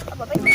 Apa bae?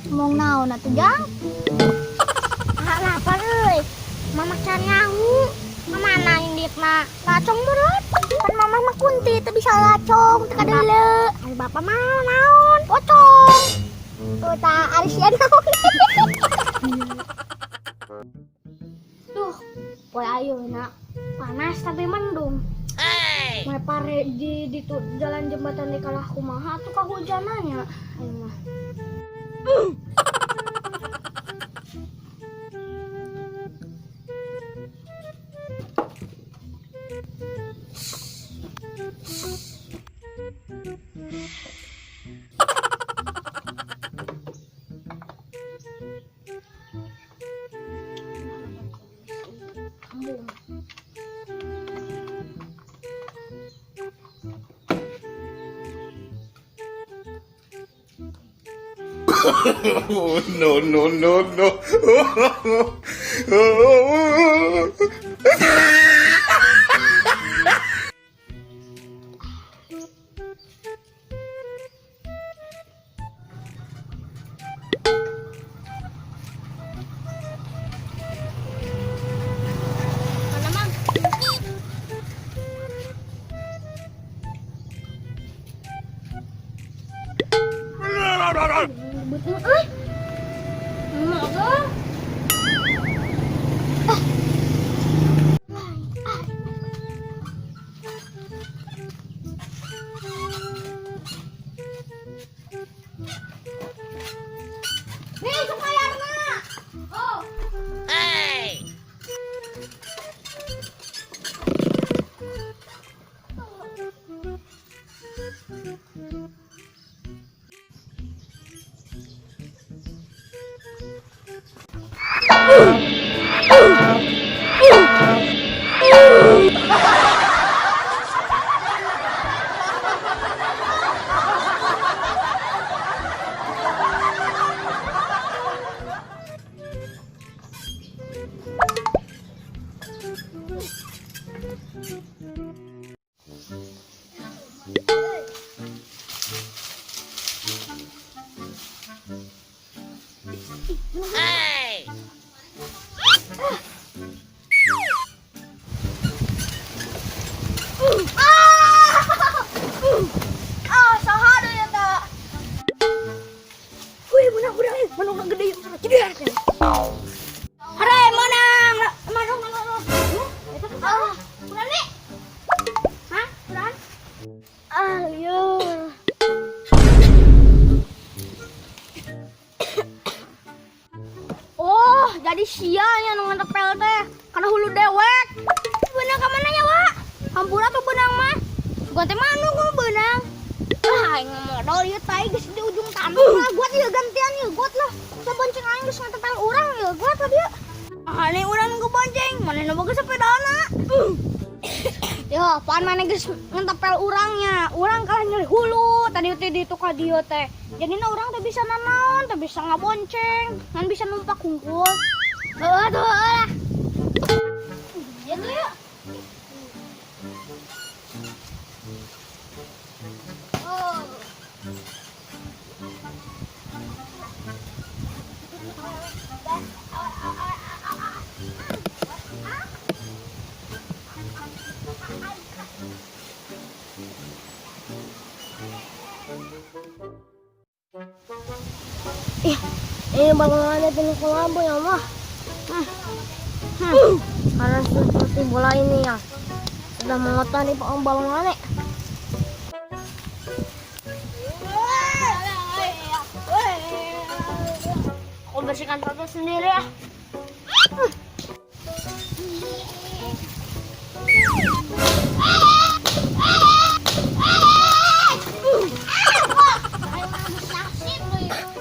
Ngomong naon atuh, Jang? Ah, lapar euy. Mama can nyahu. Kamana inditna? Lacong berat. Pan mama mah kunti teu bisa lacong, teu kadeuleu. Ari bapak mah naon? Pocong. Tuh tah ari sia naon. Duh, poe ayeuna panas tapi mendung. Hey. Pare di tuh jalan jembatan di kalah kumaha tuh kahujanannya. Ayo mah. Embung. Oh, no, no, no, no. Mana, Mang? Betul euy. Mama. Ah. Ah. Nih, supayarna. Oh. Hey! Hey! Ah! Ah, saha deui eta? Wih, menang budak ieu, menang gede ieu, jeder. Hore, menang. Menang, menang, menang. Eta teh saha? Kunaon nih? Hah? Kunaon? Ah, lieur. Oh, jadi sia nya nu ngantepel teh kana hulu dewek. Beunang ka mana nya, Wak? Hampura tuh beunang mah. Sugan teh manuk mah beunang. Ah, aing modal ieu tai geus di ujung tanduk lah. Guat ieu gantian ieu, guat lah. Sabonceng aing geus ngantepel urang ieu, guat lah dia. Ah, ini urang nu bonceng, manehna boga sepedana. Yo, apaan maneh geus ngentepel urangnya? Urang kalah nyeri hulu tadi teh di ka dieu teh. Jadina urang teh bisa nanaon, teh bisa ngabonceng, ngan bisa numpak hungkul. Heuh tuh lah. Iya tuh ya. Oh. Ini balongannya penuh kelabu ya Allah. Karena seperti bola ini ya sudah mengotori balongannya. Aku bersihkan saja sendiri ya.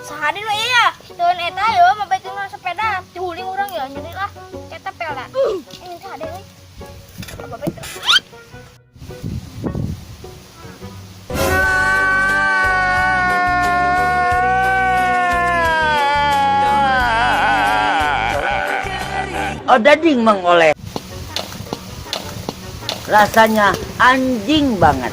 Sehari lo iya, tuh eta yo mau baikin sepeda, dihuling orang ya, jadi lah, cetak pelda. Ini sehari nih, apa itu? Odading mengoleh. Rasanya anjing banget.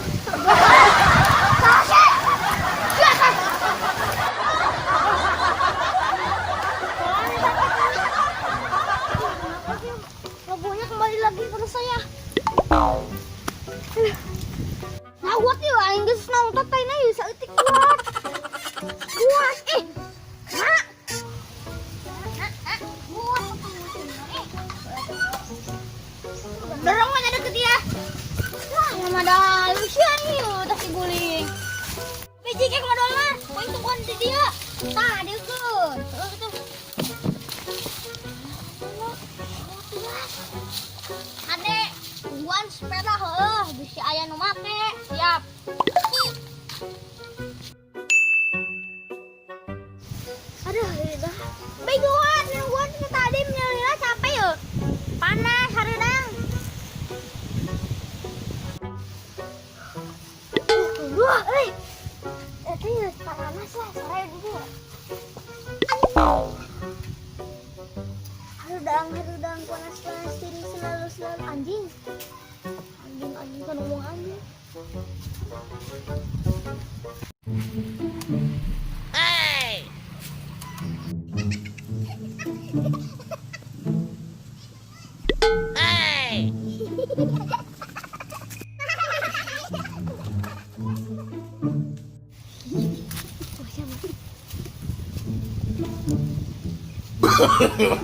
Logonya kembali lagi pada saya. Nah, kuat ya, aing geus nonton taina ieu saeutik kuat. Kuat eh. Nah. Nah, kuat. Dorong mana deket ya? Wah, nama dah Lucian nih, udah diguling. Biji kayak modal mah, poin tungguan di dia. Tah, dia tuh. Tuh. Ade, tungguan sepeda heuh, bisi aya nu make. Siap. Aduh, udah. Begoan, nungguan tadi menyalira capek ya. Panas hareudang. Wah, eh. Itu ya panas lah, sore dulu. Harudang, harudang, panas, panas, sini selalu, selalu anjing. Anjing, anjing kan ngomong anjing. Hey! Hey!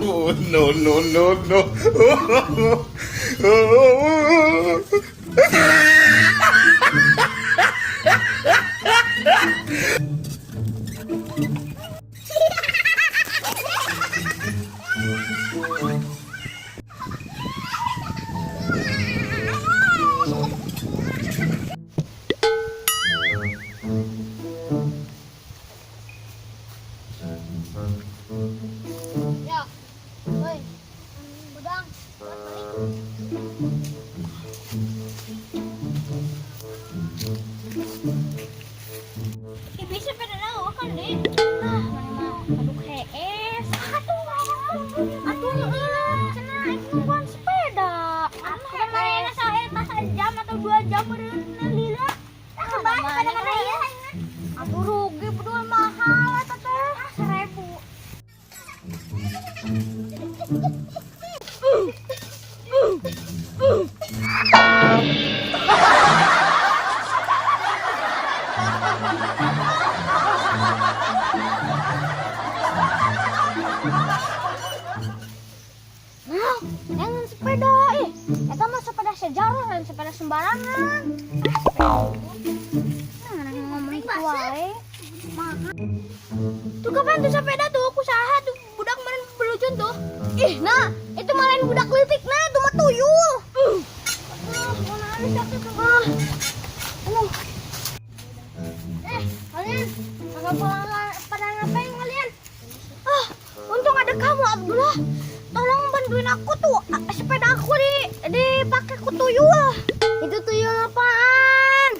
Oh, no, no, no, no. Ya. Woi. Bedang, buat balik. Ih, bisa pada naon kan, Dik? Ah, mana mah aduh hees. Aduh, aduh, eueuh, cenah aing nungguan sepeda. Atuh mana saeta jam atau 2 jam meureun lila. Ah, bahas pada-pada ieu aing mah. Atuh rugi bedul mahal eta teh. Ah, 1000. Nah, jangan sepeda, eh, eta mah sepeda sejarah dan sepeda sembarangan. Ah, sepeda. Nah, ngomong gitu wae. Mahal. Tuh kapan tuh sepeda tuh, aku saha tuh budak kemarin belucun tuh. Ih, nah, itu malah budak leutik, nah, itu mah tuyul. Aduh, mana ada sakit tuh. Ah. Aduh. Kalian, agak pada ngapain kalian? Ah, untung ada kamu Abdullah. Tolong bantuin aku tuh, sepeda aku dipakai ku tuyul. Itu tuyul apaan?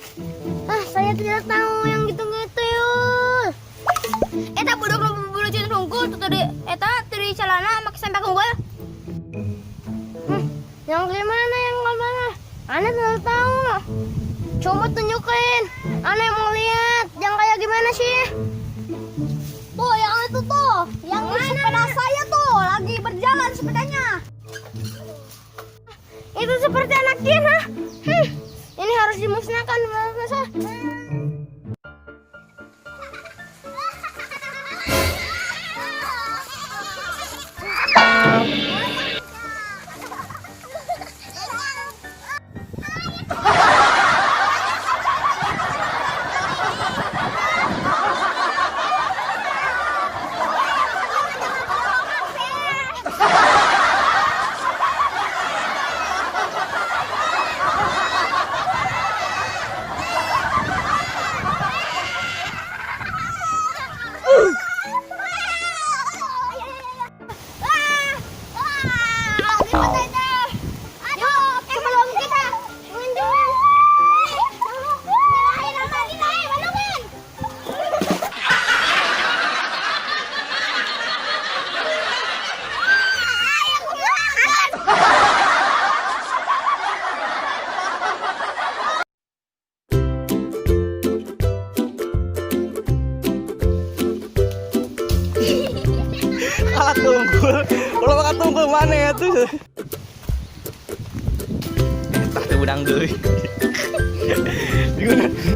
Ah, saya tidak tahu yang gitu-gitu yul. Eta budak bulucun rungkul tuh tadi. Eta tadi celana make sampai unggul. Yang gimana, yang gimana? Ana tidak tahu. Coba tunjukin. Ana mau lihat yang kayak gimana sih? Tuh, yang itu tuh, yang di sepeda saya tuh lagi berjalan sepedanya. Itu seperti anak jin, hah? Ini harus dimusnahkan, masa? Tungkul. Ulah makan tungkul mana ya tuh. Tah teu beunang deui. Bingung.